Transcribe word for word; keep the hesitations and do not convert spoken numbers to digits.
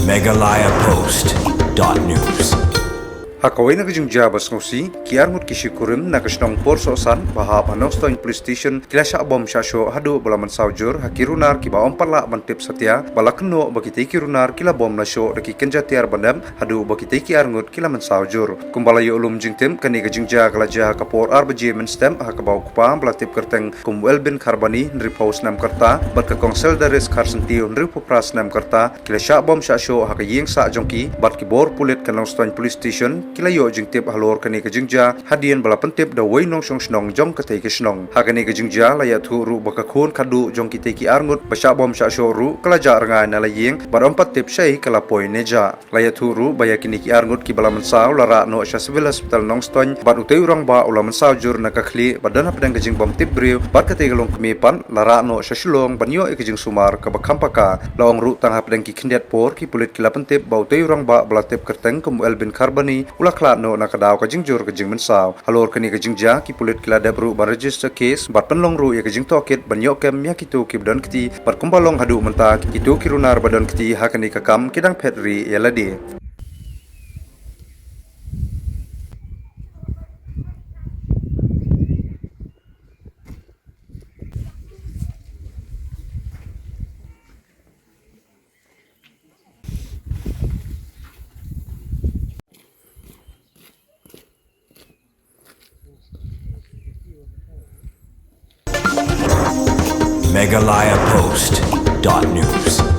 Meghalaya Post dot news. Ha kawei na ka jingjia ba sngewsih, ki arngut ki shikurim na ka shnong Porsohsan ba hap ha Nongstoiñ Police Station ki la shah bom shah shoh haduh ba la mynsaw jur ha ki runar kiba ym pat lah ban tip satia, ba la kynnoh ba kitei ki runar ki la bom la shoh da ki kynja tiar ba nep haduh ba kitei ki arngut ki la mynsaw jur. Kumba la ïoh lum jingtip, kane ka jingjia ka la jia ha ka por ar baje mynstep ha kaba u kpa ba la tip kyrteng kum u Elbin Kharbani, hynriewphew snem ka rta, bad ka kong Seldaris Kharsynthiew, hynriewphew phra snem ka rta, ki la shah bom shah shoh ha ka ïing sah jong ki, bad ki bor pulit ka Nongstoiñ Police Station ki la ïoh jingtip halor kane ka jingjia hadien ba la pyntip da uwei u nongshong shnong jong katei ka shnong. Ha kane ka jingjia la ïathuh ruh ba ka khun khatduh jong kitei ki arngut ba shah bom shah shoh ruh ka la jah rngai na la ïing bad ym pat tip shaei ka la poi ne jah. La ïathuh ruh ba ïa kine ki arngut kiba la mynsaw la rah noh sha Civil Hospital Nongstoiñ bad utei u rangbah u la mynsaw jur na ka khlieh ba don hapdeng ka jingbymtip briew bad katei ka longkmie pat la rah noh sha Shillong ban ïoh ïa ka jingsumar kaba kham paka. La ong ruh tang hapdeng ki khyndiat por ki pulit ki la pyntip ba utei u rangbah ba la tip kyrteng kum u Elbin Kharbani u la khlad noh na ka daw ka jingjur ka jingmynsaw. Halor kane ka jingjia, ki pulit ki la dep ruh ban register case bad pynlong ruh ïa ka jingtohkit ban ïoh kem ïa kito kiba don kti, bad kumba long haduh mynta, kito ki runar ba don kti ha kane ka kam ki dang phet rieh ïa lade. Meghalaya Post dot news.